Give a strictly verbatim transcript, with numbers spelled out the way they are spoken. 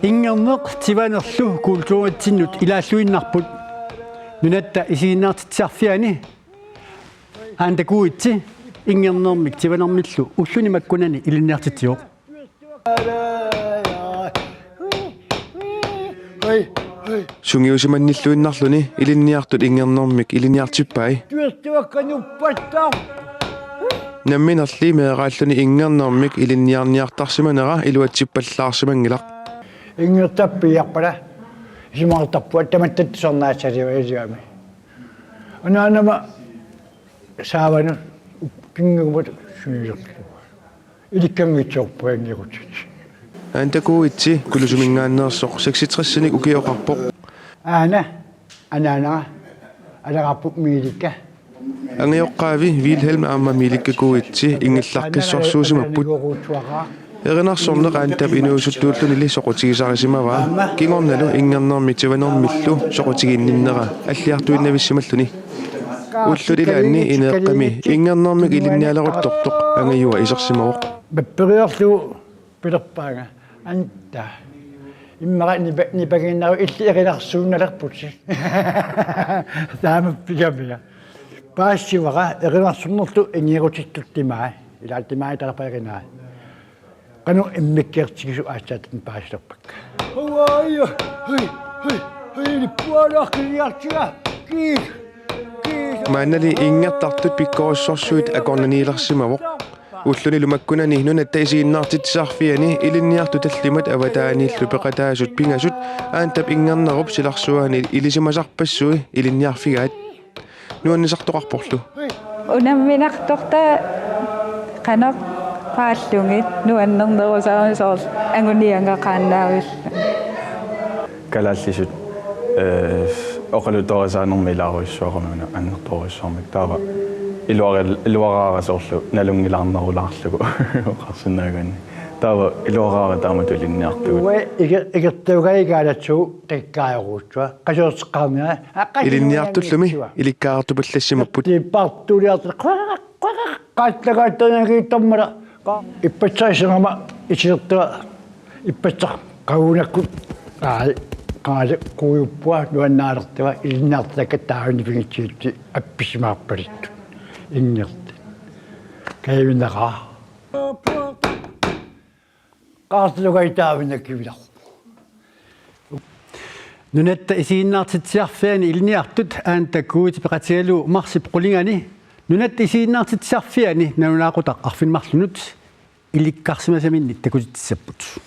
Ingerneq tivanerlu kulturitsinnut ilaalluinnarput. Nunatta isiginnaartitsisarfiani Aanta Kuitsi Ingernermik Tivanermillu ulluni makkunani ilinniartitsivoq. Sungiusimannilluinnarluni ilinniartut Ingernermik ilinniartippai. Namminerli meeraalluni Ingernermik ilinniarniartarsimanera iluatsippallaarsimanngilaq. Ingertappiarpara isumaqartarpunga tamatta tusarnaassaliuaasiami. Anaanama saavanut kinngugumut sunilerlugu. Ilikkanngitsoorpoq ingerutit. Aanta Kuitsi Kulusiminngaanneersoq seksogtresinik ukioqarpoq. Aana, anaanara, alararput Miilikka. Angajoqqaavi Vilhelm aamma Miilikka Kuitsi inngillaqqissorsuusimapput. Erinarsorneq Aantap inuusuttuullunili soqutigisarisimavaa, kingornalu Ingernermik Tivanermillu soqutiginninnera alliartuinnavissimalluni. Ullut ilaanni ineeqqami Ingernermik ilinnialeruttortoq angajua isersimavoq. Mapperiorlugu pilerpaanga: Aanta, immaqa nipa-, nipangiinnarlugu illit erinarsuunnalerputit. Taamappigamiga. Paasivara erinarsornerlu ingerutitut timaat. Ilaa timaat tarpa erinaa. Qanoq immikkoortigisoq aatsaat paasilerpakka. Hoi, hoi, hoi, hoi, nippualaarkiliartiga. Kiis, kiis. Maannali inngertartut pikkorissorsuit akornanniilersimavoq. Ullunilu makkunani Nunatta Isiginnaartitsisarfiani ilinniartut tallimat avataaniillu peqataasut pingasut Aantap Ingernerup silarsuaani ilisimasarpassui ilinniarfigaat. Nuannisartoqarporlu. Unamminartortaa qanoq qaallugit nuannernerusarami soorlu anguniagaqaannavillugit. Kalaallisut, eh, oqaluttuarisaanermi ilaarujussuaqarami una annertoorujussuarmik. Taava iluari-, iluaraara soorlu nalunngilaarnerulaarlugu oqarsinnaaguani. Taava iluaraara taamatut ilinniartugut. Uanga iger-, igertuugai kaalatsu takkaajoruutsua. Qasuerseqqaarnera. Aa, qasuerseqqaarnera. Ilinniartullumi ilikkagaqartupallassimapput. Tippartuliartut. Qaallagaattoriangiittormala. Ippassaq iserama isertua. Ippassaq qagunakkut. Ai, qaale kuujuppua nuannaalertua ilinniartut taakku taavani pingitsigitsi appisimaarpalittut. Inngerti. Kajuvinaqaa. Qaartilugait taavani kivilar. Nunatta Isiginnaartitsisarfiani ilinniartut Aanta Kuitsi peqatigalugu marsip qulingani Nunatta Isiginnaartitsisarfiani nalunaaqutaq arfineq-marlunnut ilikkarsimasaminnik takutitsissapput.